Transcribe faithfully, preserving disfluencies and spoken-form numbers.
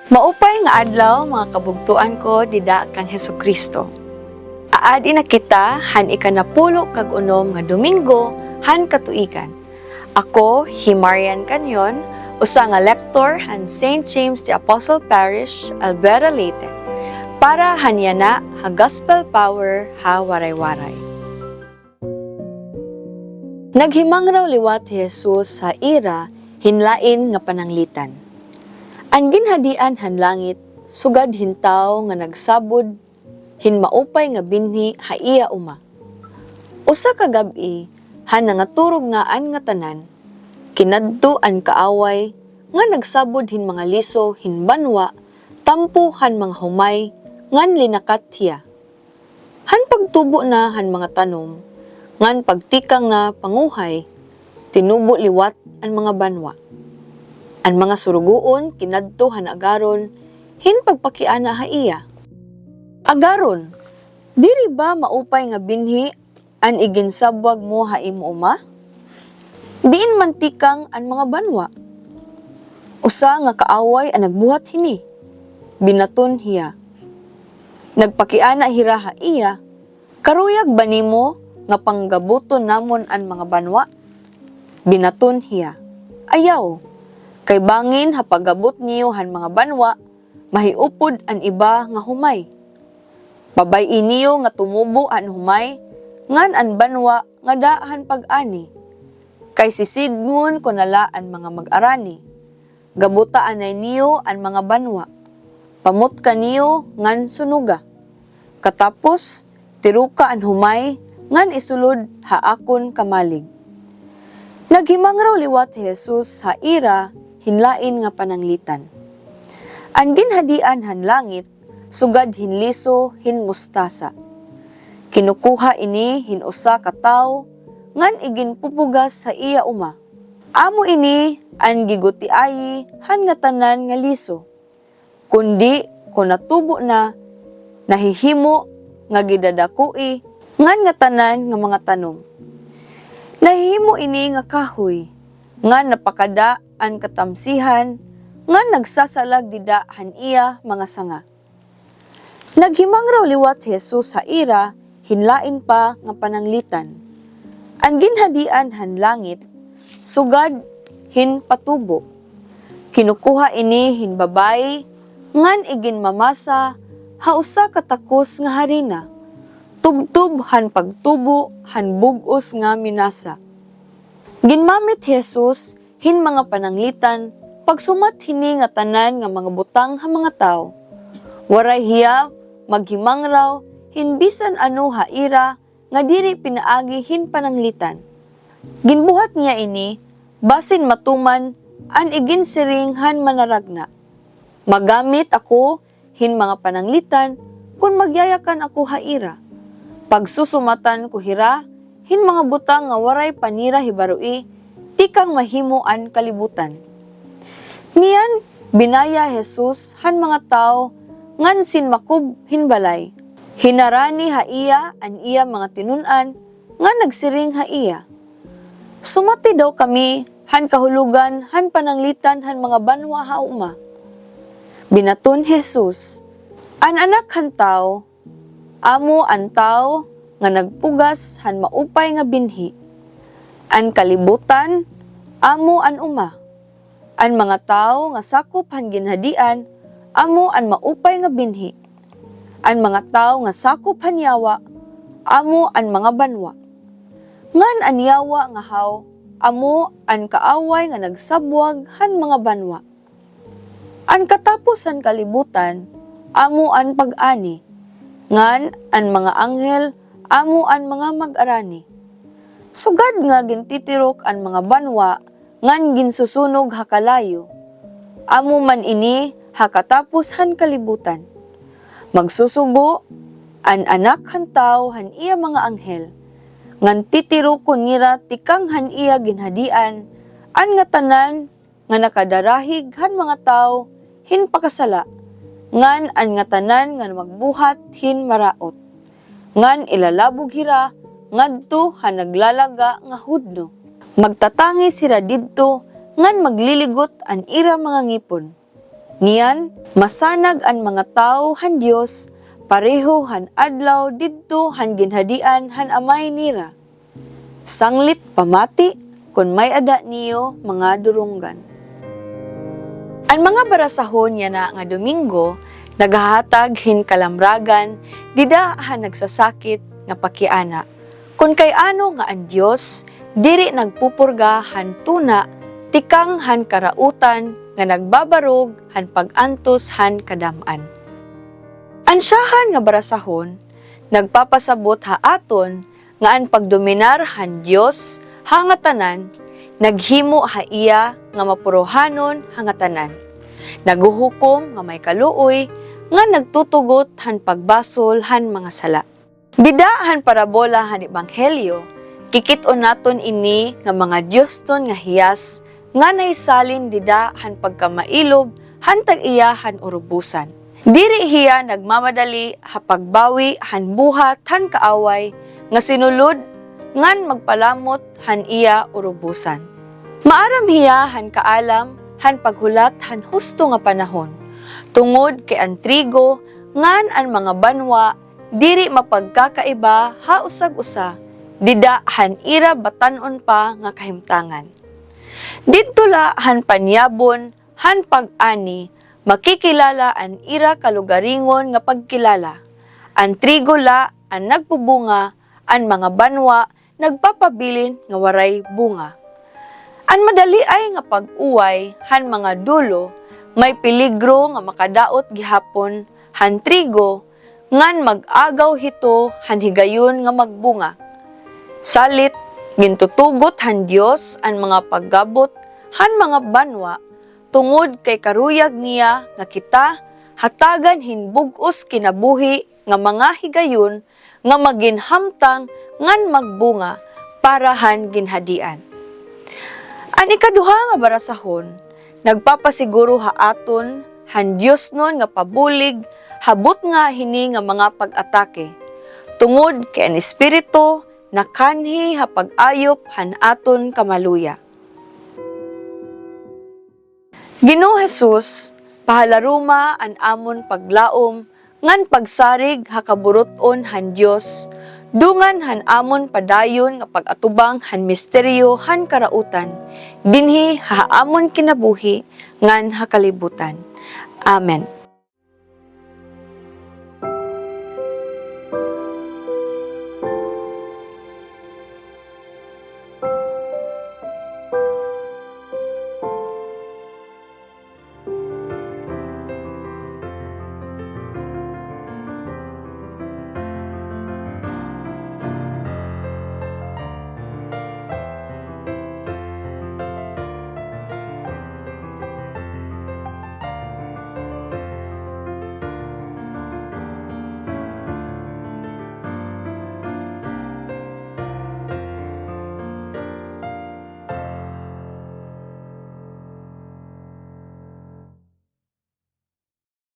Maupay nga adlaw, mga kabugtoan ko dida kan Hesukristo. Aadi na kita han ikanapulo kag unom nga Domingo han katuigan. Ako hi Marian Canyon, usa nga lektor han Saint James the Apostle Parish, Albuera, Leyte, para han yana ha Gospel Power ha Waray-Waray. Naghimangraw liwat hi Jesus ha ira hin lain nga pananglitan. An ginhadian han langit sugad hin tawo nga nagsabod hin maupay nga binhi ha iya uma. Usa ka gab-i, han nangaturog na an ngatanan, kinadto an kaaway nga nagsabod hin mga liso hin banwa tampo han mga humay ngan linakat hiya. Han pagtubo na han mga tanom, ngan pagtikang na panguhay, tinubo liwat an mga banwa. An mga surugoon kinadto han agaron hin pagpakiana ha iya. "Agaron, diri ba maupay nga binhi an iginsabwag mo ha imo uma? Diin man tikang an mga banwa? Usa nga kaaway an nagbuhat hini," binaton hiya. Nagpakiana hira ha iya, "Karuyag ba nimo nga panggabuton namon an mga banwa?" binaton hiya. "Ayaw, kay bangin ha paggabot niyo han mga banwa, mahiupod an iba nga humay. Pabay-i niyo nga tumubo an humay, ngan an banwa ngada han pag-ani. Kay sisidngon ko na la an mga mag-arani. Gabuta anay niyo an mga banwa. Pamutka niyo ngan sunoga. Katapos, tiroka an humay ngan isulod ha akon kamalig." Naghimangraw liwat hi Jesus ha ira hin lain nga pananglitan. An ginhadian han langit sugad hin liso hin mustasa. Kinukuha ini hin usa ka tawo ngan iginpupugas ha iya uma. Amo ini an gigutiayi han ngatanan nga liso. Kundi kon natubo na, nahihimo nga gidadakoi ngan ngatanan nga mga tanom. Nahihimo ini nga kahoy, ngan napakada an katamsihan, ngan nagsasalag dida han iya mga sanga. Naghimangraw liwat hi Jesus ha ira hin lain pa nga pananglitan. An ginhadian han langit sugad hin patubo. Kinukuha ini hin babayi ngan iginmamasa ha usa ka takos nga harina, tubtob han pagtubo han bug-os nga minasa. Ginmamit hi Jesus hin mga pananglitan pagsumat hini ngatanan nga mga butang ha mga tawo. Waray hiya maghimangraw hin bisan ano ha ira nga diri pinaagi hin pananglitan. Ginbuhat niya ini basin matuman an iginsiring han Manaragna, "Magamit ako hin mga pananglitan kon magyayakan ako ha ira. Pagsusumatan ko hira hin mga butang nga waray pa nira hibaroi tikang mahimo an kalibutan." Niyan, binaya hi Jesus han mga tawo ngan sinmakob hin balay. Hinarani ha iya an iya mga tinun-an ngan nagsiring ha iya, "Sumati daw kami han kahulogan han pananglitan han mga banwa ha uma." Binaton hi Jesus, "An Anak han Tawo, amo an tawo nga nagpugas han maupay nga binhi. An kalibutan, amo an uma. An mga tawo nga sakop han ginhadian, amo an maupay nga binhi. An mga tawo nga sakop han yawa, amo an mga banwa. Ngan an yawa nga haw, amo an kaaway nga nagsabwag han mga banwa. An katapos han kalibutan, amo an pag-ani, ngan an mga anghel, amo an mga mag-arani. Sugad nga gintitirok an mga banwa ngan ginsusunog ha kalayo, amo man ini ha katapos han kalibutan. Magsusugo an Anak han Tawo han iya mga anghel, ngan titirokon nira tikang han iya ginhadian an ngatanan nga nakadarahig han mga tawo hin pakasala, ngan an ngatanan nga magbuhat hin maraot, ngan ilalabog hira ngadto ha naglalaga nga hudno. Magtatangis hira didto ngan magliligot an ira mga ngipon. Niyan, masanag an mga tawo han Dios pareho han adlaw didto han ginhadian han Amay nira. Sanglit pamati kon may-ada niyo mga durunggan. An mga barasahon yana nga Domingo naghahatag hin kalamragan dida han nagsasakit nga pakiana. Kon kay ano nga an Dios diri nagpupurga han tuna tikang han karautan nga nagbabarog han pag-antos han kadam-an. An syahan nga barasahon nagpapasabot ha aton nga an pagdominar han Dios ha ngatanan naghimo ha iya nga mapurohanon ha ngatanan. Naghuhukom nga may kaluoy nga nagtutugot han pagbasol han mga sala. Dida han parabola han Ebanghelyo, kikit-on naton ini nga mga diosnon nga hiyas nga naisalin dida han pagkamailob han tag-iya han urubosan. Diri hiya nagmamadali ha pagbawi han buhat han kaaway nga sinulod ngan magpalamot han iya urubosan. Maaram hiya han kaalam han paghulat han husto nga panahon, tungod kay an trigo ngan an mga banwa diri mapagkakaiba ha usag-usa dida han ira batan-on pa nga kahimtangan. Didto la han panyabon han pag-ani makikilala an ira kalugaringon nga pagkilala. An trigo la an nagbubunga, an mga banwa nagpapabilin nga waray bunga. An madaliay nga pag-uway han mga dulo may peligro nga makadaot gihapon han trigo ngan mag-agaw hito han higayon nga magbunga. Salit, gintutugot han Dios an mga paggabot han mga banwa tungod kay karuyag niya nga kita hatagan hin bug-os kinabuhi nga mga higayon nga magin hamtang ngan magbunga para han ginhadian. An ikaduha nga barasahon nagpapasiguro ha aton han diosnon nga pabulig ha butnga hini nga mga pag-atake, tungod kay an Espiritu nakanhi ha pag-ayop han aton kamaluya. Ginoo Jesus, pahalaruma an amon paglaom ngan pagsarig ha kaburut-on han Dios, dungan han amon padayon nga pag-atubang han misteryo han karautan, dinhi ha amon kinabuhi ngan ha kalibutan. Amen.